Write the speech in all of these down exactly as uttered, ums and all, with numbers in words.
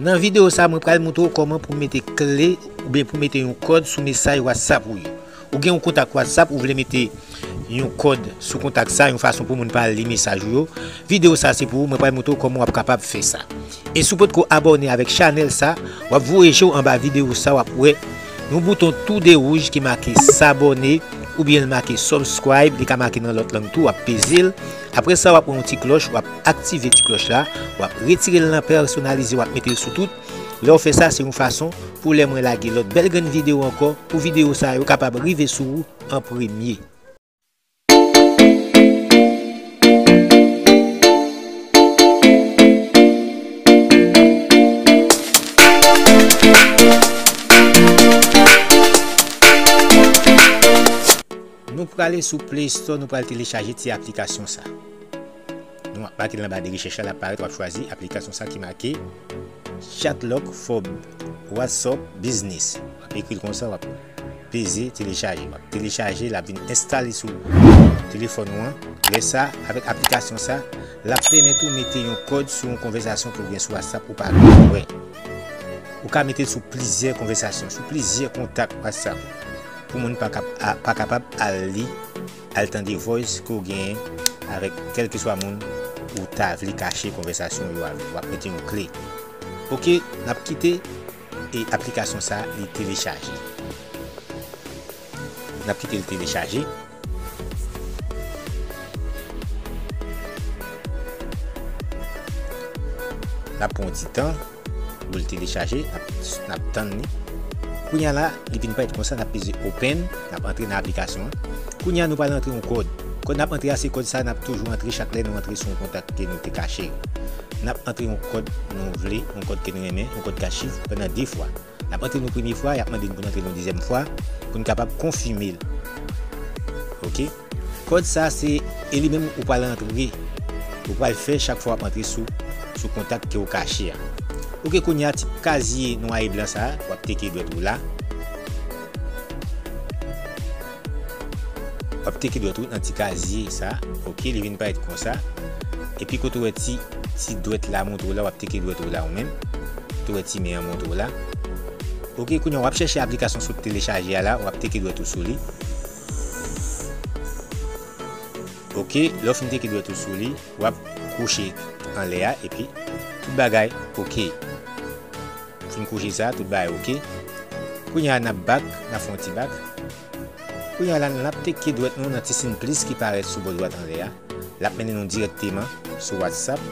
Nan videyo sa, mwen pral montre w kòman pou mete kle oubyen pou mete yon kòd sou mesaj WhatsApp ou yo. Ou gen yon kontak WhatsApp, ou vle mete yon kòd sou kontak sa, yon fason pou moun pa li mesaj ou yo. Videyo sa se pou ou, mwen pral montre w kòman w ap kapab fè sa. E si w potko abòne avèk chanèl sa, w ap voye je w anba videyo sa, w ap wè yon bouton tou de wouj ki make s'abonner oubyen l make subscribe, li ka make nan lòt lang tou, w ap peze l. Apre sa, w ap wè yon ti klòch, w ap aktive ti klòch la, w ap retire l nan pèsonalize, w ap mete l sou tout. Lè w fè sa, se yon fason pou lè mwen lage lòt bèl grenn videyo ankò, pou videyo sa yo kapab rive sou ou an premye. Nou prale sou Play Store, nou pral telechaje ti aplikasyon sa. Nou ap make l anba de rechèch la, l ap parèt, w ap chwazi aplikasyon sa ki make Chatlock for WhatsApp Business. W ap ekri l konsa, w ap peze telechaje. W ap telechaje, l ap vin enstale sou telefòn ou an. Lè sa, avèk aplikasyon sa, l ap pèmèt ou mete yon kòd sou yon konvèsasyon ke w gen sou WhatsApp ou pa gen wè. Ou ka mete l sou plizyè konvèsasyon, sou plizyè kontak WhatsApp. Pou moun pa kap-, a, pa kapab al li, al tande voice ke w genyen avèk kèlkeswa moun ou ta vle kache konvèsasyon yo avè l. W ap mete yon kle. Oke, n ap kite e aplikasyon sa li telechaje. N ap kite l telechaje. N ap pran yon ti tan pou l telechaje, n ap, n ap tann li. Kounye a la, li vin parèt konsa, n ap peze open, n ap antre nan aplikasyon an. Kounye a, nou pral antre yon kòd. Kòd n ap antre a, se kòd sa n ap toujou antre chak lè nou antre sou yon kontak ke nou te kache. N ap antre yon kòd nou vle, yon kòd ke nou renmen, yon kòd kat chif pandan de fwa. N ap antre l yon premye fwa, y ap mande n pou n antre l yon dezyèm fwa, pou n kapab konfime l. Oke? Kòd sa se, e li menm ou pral antre, ou pral fè chak fwa w ap antre sou, sou kontak ke w kache a. Oke, kounye a ti kazye nwa e blan sa, w ap teke dwèt ou la. W ap teke dwèt ou nan ti kazye sa. Oke, li vin parèt konsa. Epi kote w wè ti, ti dwèt la montre w la, w ap teke dwèt ou la ou menm. Kote w wè ti men an montre w la. Oke, kounye a w ap chèche aplikasyon sot telechaje a la, w ap teke dwèt ou sou li. Oke, lè w fin teke dwèt ou sou li, w ap kouche anlè a, epi tout bagay oke. Fin kouche sa, tout bagay oke. Kounye a, n ap back, n ap fè yon ti back. Kounye a la, n ap teke dwèt nou nan ti siy plis ki parèt sou bò dwat anlè a. L ap mennen nou dirèkteman sou WhatsApp.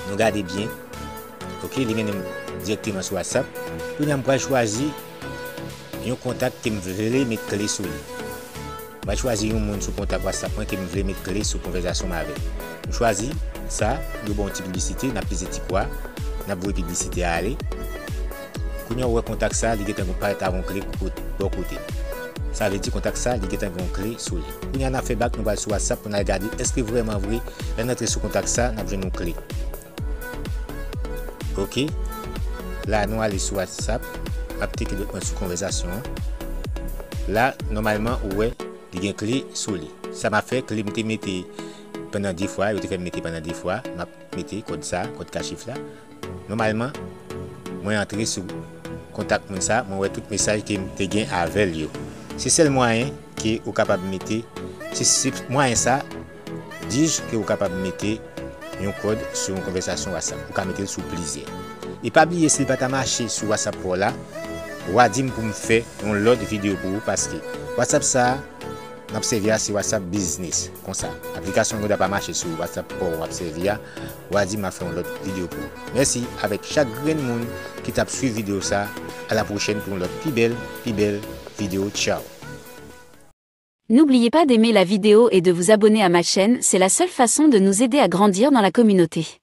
Nou gade byen. Oke, li mennen m dirèkteman sou WhatsApp. Kounye a, m pral chwazi yon kontak ke m vle met kle sou li. M pral chwazi yon moun sou kontak WhatsApp mwen ke m vle met kle sou konvèsasyon m avè l. M chwazi sa, yo ba w yon ti piblisite, n ap peze ti kwa, n ap voye piblisite a ale. Kounye a, ou wè kontak sa, li gentan parèt avè yon kle kot-, bò kote. Sa vle di kontak sa, li gentan gen yon kle sou li. Kounye a, n ap fè back, nou pral sou WhatsApp pou n al gade èske vrèman vre, lè n antre sou kontak sa, n ap jwenn yon kle. Oke. La, nou ale sou WhatsApp. M ap teke dwèt mwen sou konvèsasyon an. La, nòmalman, ou wè, li gen kle sou li. Sa m ap fè, kle m te mete pandan de fwa, yo te fè m mete pandan de fwa. M ap mete kòd sa, kòd kat chif la. Nòmalman, mwen antre sou kontak moun sa, mwen wè tout mesaj ke m te gen avè l yo. Se sèl mwayen ke ou kapab mete, se, se mwayen sa, Dij ke ou kapab mete yon kòd sou yon konvèsasyon WhatsApp. Ou ka mete l sou plizyè. E pa bliye, si l pa ta mache sou WhatsApp pa w la, w a di m pou m fè yon lòt videyo pou ou, paske WhatsApp sa a, m ap sèvi a, se WhatsApp Business. Konsa, aplikasyon an gendwa pa mache sou WhatsApp pa w w ap sèvi a, w a di m, m a fè yon lòt videyo pou ou. Mèsi avèk chak grenn moun ki t ap swiv videyo sa a. A la pwochèn pou yon lòt pi bèl, pi bèl videyo. Tchaw! N'oubliez pas d'aimer la vidéo et de vous abonner à ma chaîne, c'est la seule façon de nous aider à grandir dans la communauté.